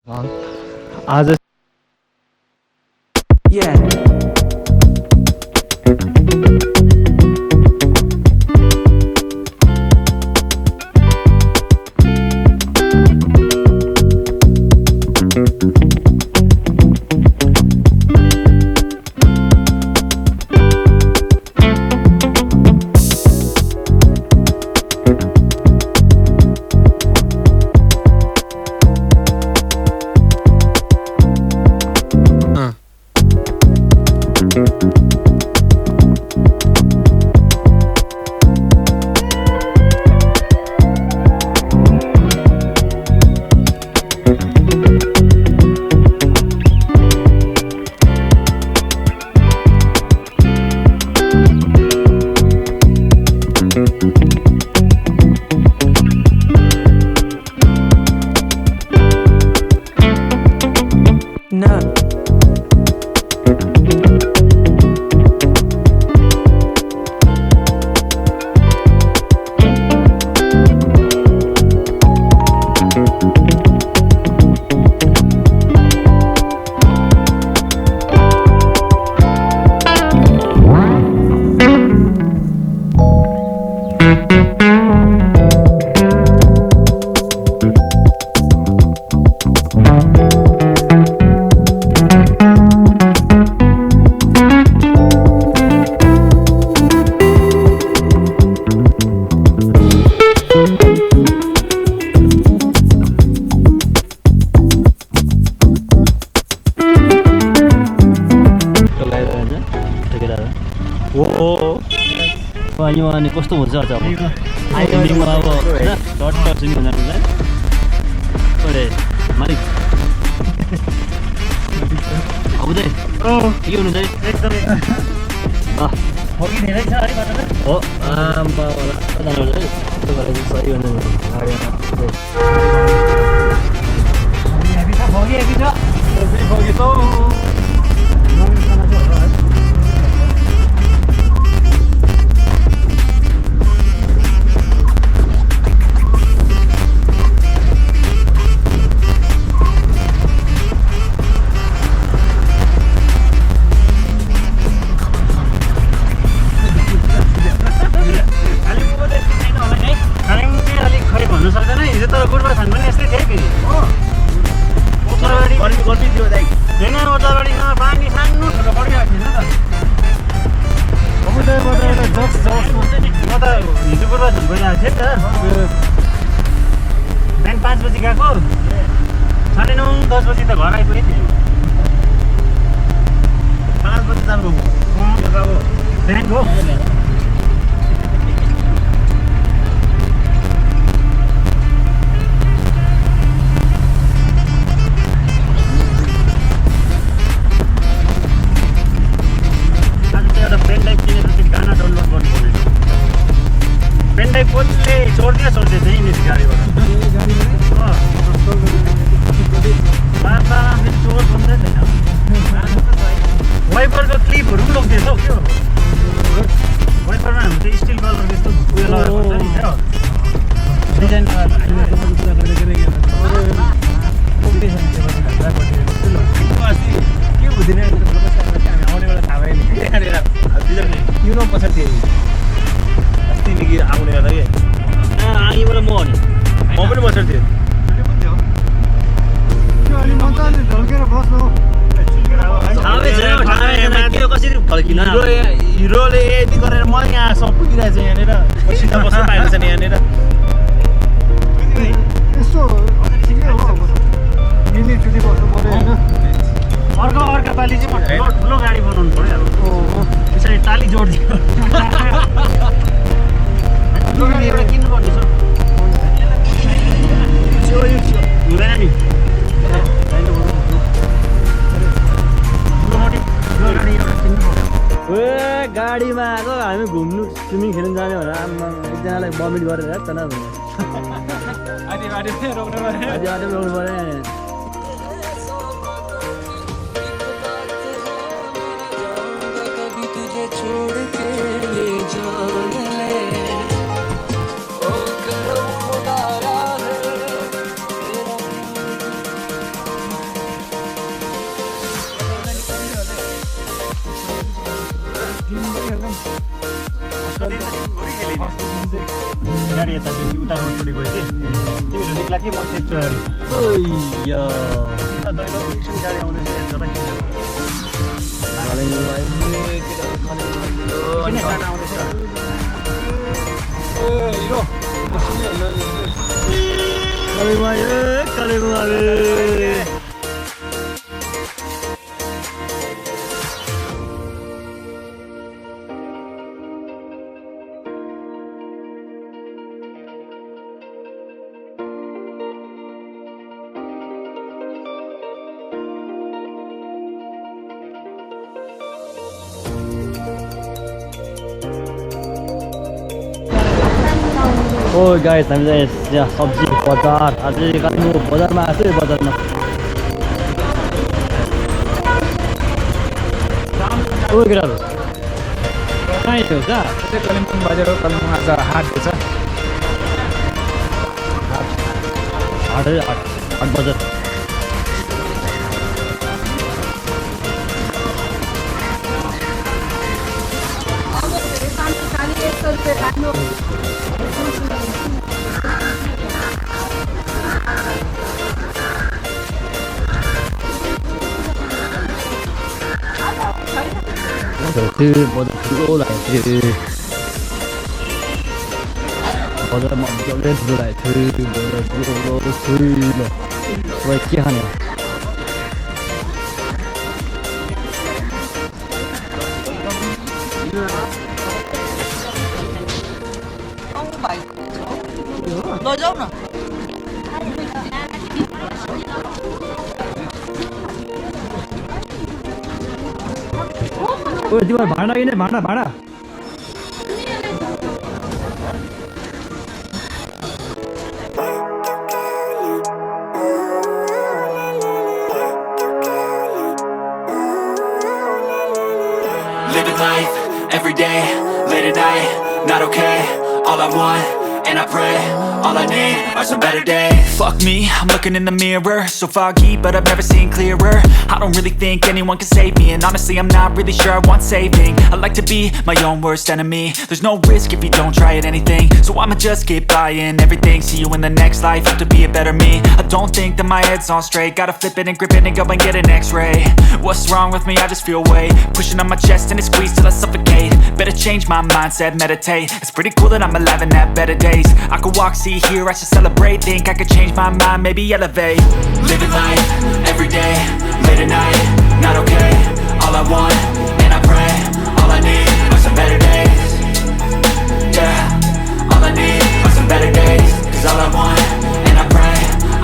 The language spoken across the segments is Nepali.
आज Yeah. No. अनि कस्तो हुन्छ अझ अब एन्डिङमा अब होइन डट पनि हुँदैन अरे मालिक अब चाहिँ के हुनु चाहिँ एकदमै धेरै छ है बाटो हो आमावाला है त्यो भएर चाहिँ सही हुँदैन बिहान 5 बजी गएको 9:30 10 बजी त घर आइपुगेँ नि 5 बजी जानु बिहानको गाना डाउनलोड गर्नु पर्ने पेनड्राइभ कसले छोडिदियो चाहिँ नि गाडीबाट फेरि चोर बन्दै छैन वाइपरको क्लिपहरू पनि लगिदिएछ हौ क्या वाइपरमा हामी चाहिँ स्टिल कलर त्यस्तो उयो लगाएको हुन्छ नि क्या डिजाइन के हुँदैन हामी आउने बेला थाहा भयो नि यहाँनिर पछाडि अस्ति आउने बेला कि आगीबाट म हो म पनि पछाडि थिएँ कसरी फर्किन हिरोले यति गरेर म यहाँ सब पुगिरहेको छ यहाँनिर सिधा बस्नु पाइन्छ नि यहाँनिर अर्को पालि चाहिँ ठुलो गाडी बनाउनु पऱ्यो अब पछाडि टाली जोडिदियो ठुलो गाडी एउटा किन्नु पर्ने छ हुँदैन नि गाडीमा आएको हामी घुम्नु स्विमिङ खेल्नु जाने भनेर आमा एकजनालाई बमिट गरेर त न रोक्नु पऱ्यो गाडी यता उता रोडपट्टि गयो कि तिमीहरू निक्ला कि म सेक्छु गाडी ओइया दैलो एकछिन गाडी आउँदैछ जता किन खाना आउँदैछ Kalimpong. Oh guys, हामी चाहिँ यहाँ सब्जी बजार आज कालिम्पोङ बजारमा आएको छु बजारमा ओ केटाहरु कहाँ हिँड्यो कहाँ कालिम्पोङ बजार हो कालिम्पोङ आज हाट छ हाट बजार बजारमा मजाले ठुलो लागेको थियो के खाने लैजाऊ न ओ तिम्रो भाडा किने भाडा Living life, every day, late at night, not okay. All I want, and I pray, all I need are some better days. Fuck me, I'm looking in the mirror, so foggy, but I've never seen clearer. I don't really think anyone can save me, and honestly I'm not really sure I want saving. I like to be my own worst enemy. There's no risk if you don't try at anything, so I'ma just keep buying everything. See you in the next life, have to be a better me. I don't think that my head's on straight, gotta flip it and grip it and go and get an x-ray. What's wrong with me? I just feel weight pushing on my chest and it squeezes till I suffocate. Better change my mindset, meditate. It's pretty cool that I'm alive and have better days. I could walk, see, hear, I should celebrate. Think I could change my mind, maybe elevate. Living life, every day, late at night, not okay. All I want, and I pray, all I need are some better days. Yeah, all I need are some better days. Cause all I want, and I pray,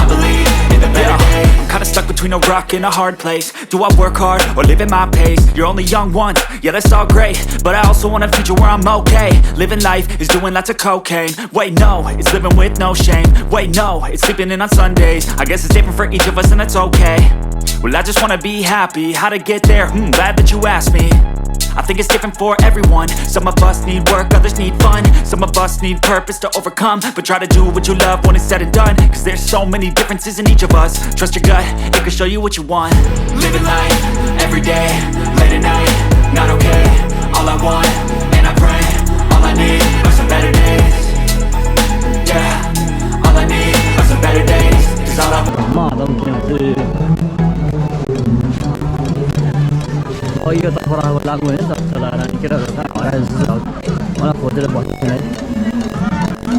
I believe in the better days. I'm kinda stuck between a rock and a hard place. Do I work hard or live at my pace? You're only young once, yeah that's all great, but I also want a future where I'm okay. Living life is doing lots of cocaine. Wait no, it's living with no shame. Wait no, it's sleeping in on Sundays. I guess it's different for each of us and that's okay. Well I just wanna be happy, how to get there? Glad that you asked me. I think it's different for everyone. Some of us need work, others need fun. Some of us need purpose to overcome. But try to do what you love when it's said and done. Cause there's so many differences in each of us. Trust your gut, it can show you what you want. Living life, every day, late at night, not okay. All I want, and I pray, all I need are some better days. Yeah, all I need are some better days. Cause all I want. यो त खोराको लाग्नु होइन नि त चलाएर अनि केटाहरू कहाँ हराएर मलाई खोजेर बस्नु थिएन है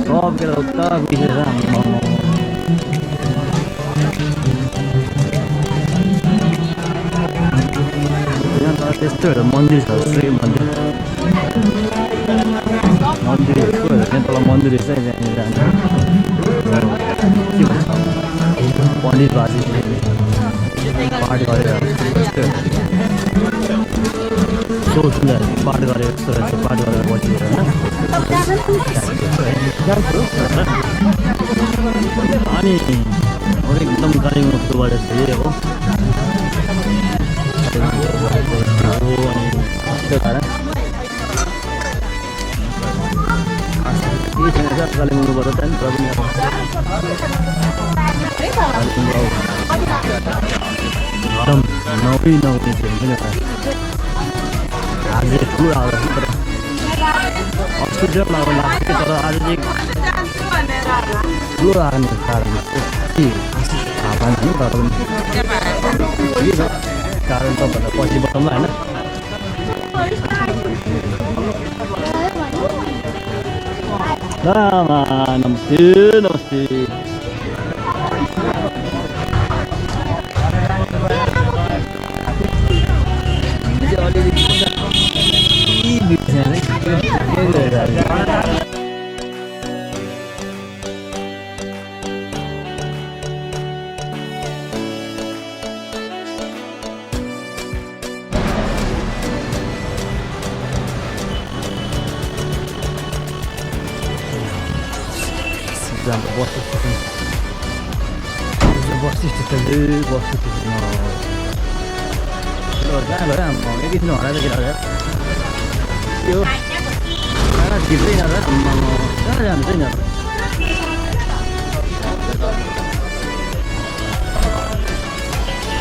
सब केटाहरू उता बिसेर हाम्रो यहाँ त त्यस्तो एउटा मन्दिर छ श्री मन्दिर यहाँ तल मन्दिर रहेछ त्यहाँनिर पण्डित बाजी पाठ गरेर सो सुन्दर पाठ गरेर यस्तो रहेछ पाठ गरेर बसेर होइन अनि एकदम कालिम्पोङबाट चाहिँ हो अनि त्यो कारण के छैन कालिम्पोङबाट चाहिँ एकदम नौरी नौरी थियो आज ठुलो आएर हस्पिटल लाग्यो लाग्छ तर आज चाहिँ ठुलो आर्ने कारण के थाहा पाएन होइन तर पनि के छ कारण तपाईँहरूलाई पछि बताउँला होइन रामा नमस्ते नमस्ते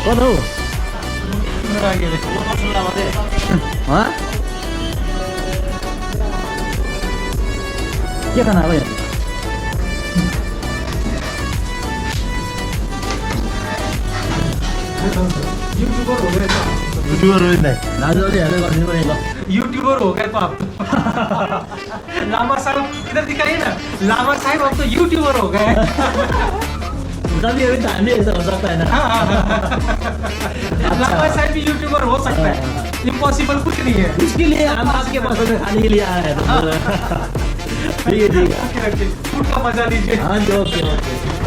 कता हो के खाना हो यहाँ युट्युबर हो नि दाजुले हेर्दै गरिदिनु पऱ्यो ल यूट्यूबर हो गए तो आप लामा साहब इधर दिखाइए ना लामा साहब अब तो यूट्यूबर हो गए तभी अभी धाने ऐसा हो सकता है ना लामा साहब भी यूट्यूबर हो सकता है इम्पॉसिबल कुछ नहीं है इसके लिए हम आपके पास खाने के लिए आए हैं ठीक है ठीक है फूड का मजा लीजिए हाँ जी ओके ओके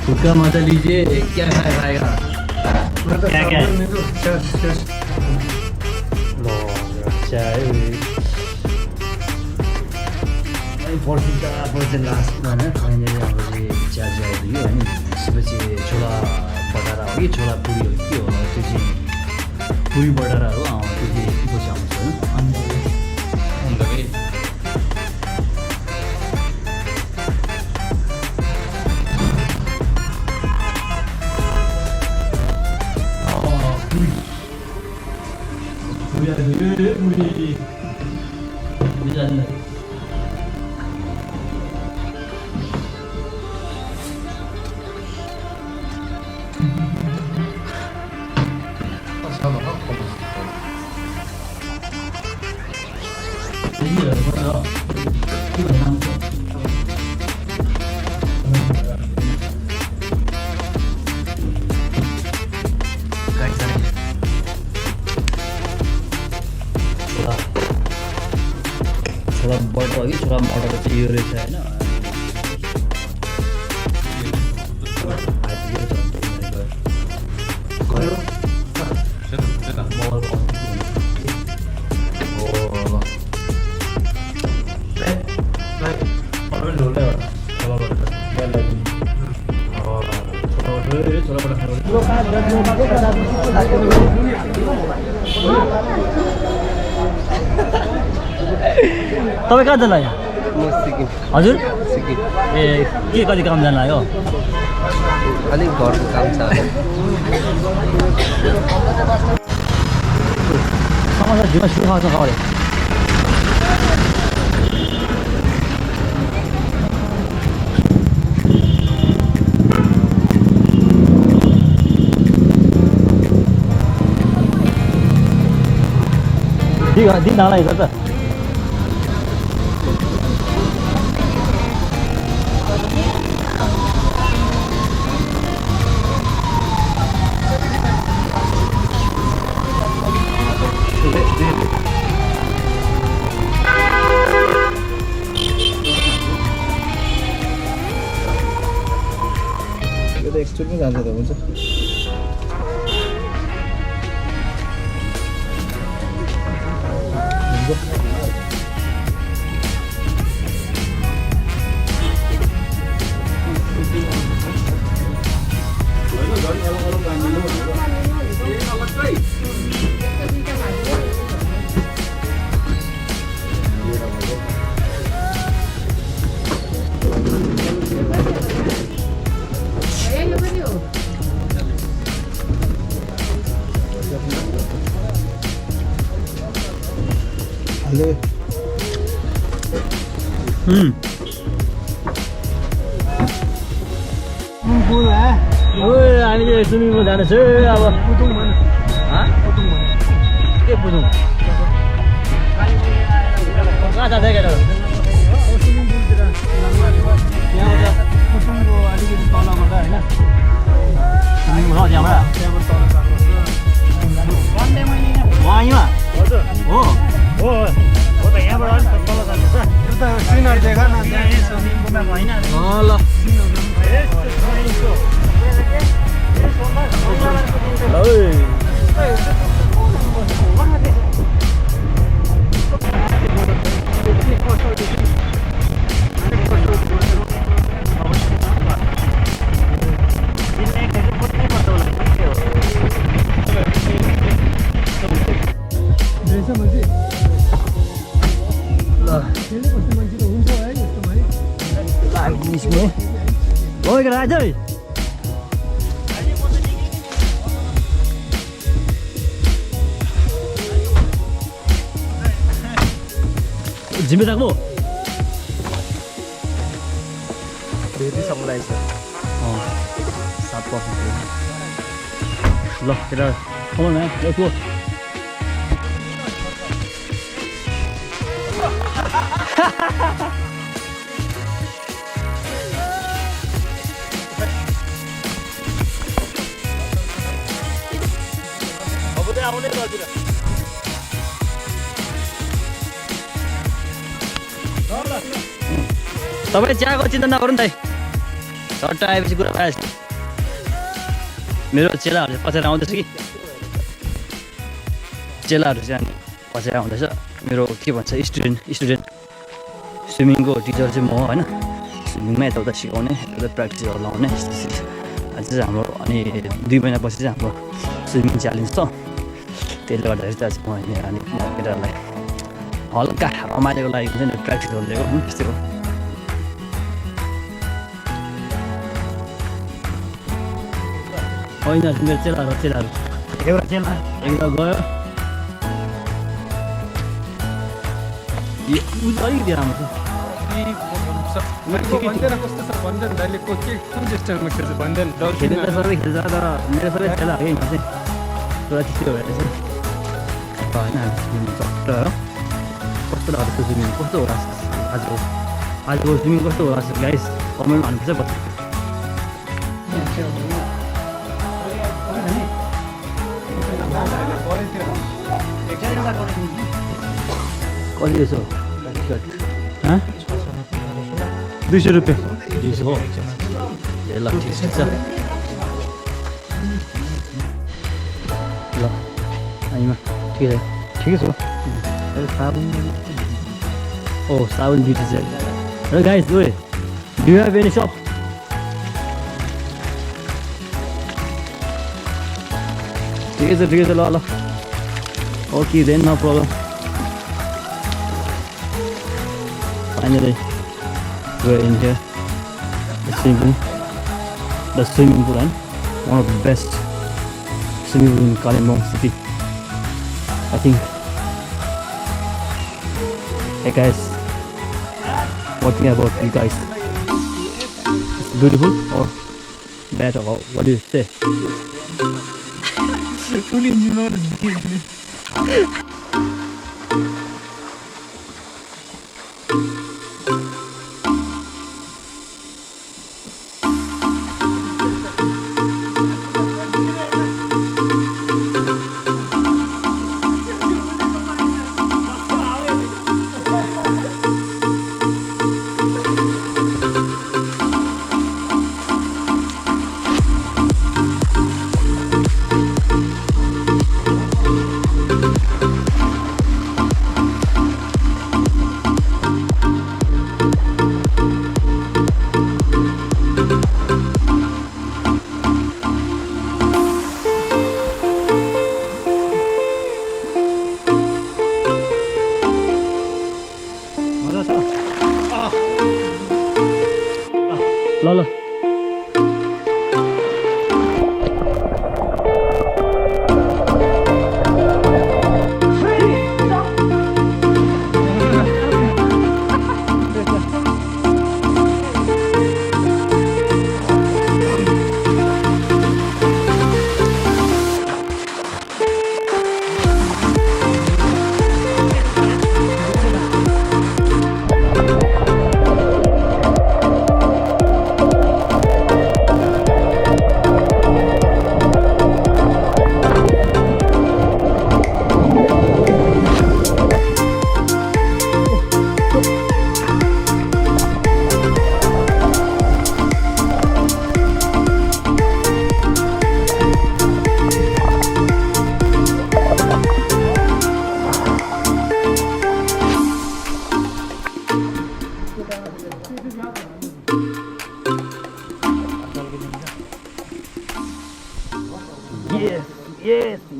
फूड का मजा लीजिए क्या खाएगा क्या क्या पर्सि लास्टमा होइन फाइनली हाम्रो चाहिँ च्याजी आइदियो होइन त्यसपछि छोला बटारा हो कि छोला पुरी हो कि के हो त्यो चाहिँ पुरी बटारा हो त्यो चाहिँ पछि आउँछ होइन छोला बटर कि छोला मटर चाहिँ यो रहेछ होइन तपाईँ कहाँ जानु लाग्यो हजुर ए के कति काम जानु लाग्यो अलिक घरको काम छ समाचार झिमा सुरु खाएको छ खबर दिन नाला त एक्सट्रिममै जान्छ त हुन्छ हामीले स्विमिङ पुल जाँदैछु अब के बुझौँ कहाँ जाँदै केटाहरू अलिकति तलबाट होइन वहीँमा हो हो त यहाँबाट अलिक तल जान्छ सिनहरू देखा न स्विमिङ पुलमा होइन ल Ôi cái này chơi जिम्मे राख्नु फेरिसम्म रहेछ 7% ल केटा come on man let's go तपाईँ चियाको चिन्ता नगर्नु नि दाइ झट्ट आएपछि कुरा भइहाल्छ मेरो चेलाहरू चाहिँ पछाडि आउँदैछ कि चेलाहरू चाहिँ अनि पछाडि आउँदैछ मेरो के भन्छ स्टुडेन्ट स्विमिङको टिचर चाहिँ म होइन स्विमिङमा यताउता सिकाउने यता प्र्याक्टिसहरू लाउने आज चाहिँ हाम्रो अनि 2 महिनापछि चाहिँ हाम्रो स्विमिङ च्यालेन्ज छ त्यसले गर्दाखेरि चाहिँ म अनि केटाहरूलाई हल्का रमाइलोको लागि हुन्छ नि प्र्याक्टिसहरू लिएको त्यस्तै हो होइन मेरो चेलाहरू एउटा चेला एकदम गयो अलिकति राम्रो खेल्नु त सबै खेल्छ तर मेरो सबै खेला है चाहिँ पुरा त्यस्तै भएर चाहिँ होइन चट्ट कस्तो लाग्छ स्विमिङ कस्तो होला आजको स्विमिङ कस्तो होला गाइस कमेन्टमा भन्नुपर्छ पछि कति यसो 200 रुपियाँ 200 हो ए ल ठिक छ ल आइमा ठिकै छ साबुन ब्युटी चाहिँ र guys do you have any soap ठिकै छ ल okay then no problem Finally, we're in here. The swimming pool, and one of the best swimming pool in Kalimpong city. I think. Hey guys, what do you think about you guys? It's beautiful or bad or what do you say? ल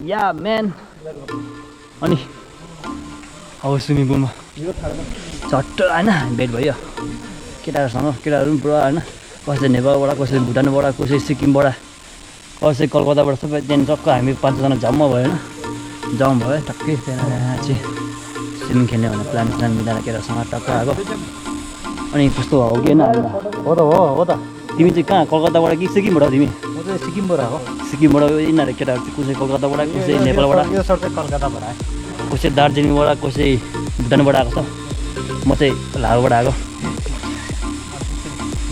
या म्यान अनि अब स्विमिङ पुलमा चट्ट होइन भेट भयो केटाहरूसँग केटाहरू पनि पुरा होइन कसै नेपालबाट कसै भुटानबाट कसै सिक्किमबाट कसै कलकत्ताबाट सबै त्यहाँदेखि टक्क हामी 5जना जम्मा भयो होइन जम्मा भयो टक्कै त्यहाँ चाहिँ स्विमिङ खेल्ने भनेर प्लान मिलाएर केटासँग टक्क आएको अनि कस्तो हो कि होइन हो त तिमी चाहिँ कहाँ कलकत्ताबाट कि सिक्किमबाट हो तिमी म चाहिँ सिक्किमबाट हो सिक्किमबाट यिनीहरू केटाहरू चाहिँ कसै कलकत्ताबाट कसै नेपालबाट यो सर चाहिँ कलकत्ताबाट आयो कसै दार्जिलिङबाट कसै भुटानबाट आएको छ म चाहिँ लाभाबाट आएको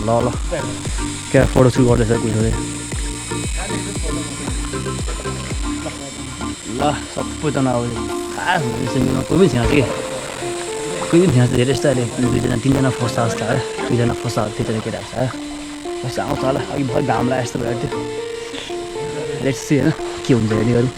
ल क्या फोटोसुट गर्दैछ कुहिरो ल सबैजना अब खास स्विमिङमा कोही पनि थिएन कि कोही पनि थिएन धेरै जस्तो अहिले 2जना 3जना फस्दा जस्तो आयो 2जना फस्दा त्यतिजना केटाहरू छ आयो कसै आउँछ होला अघि भर घाम लाग्यो जस्तो भइरहेको थियो लेट्स सी होइन के हुन्छ हेर्ने अरू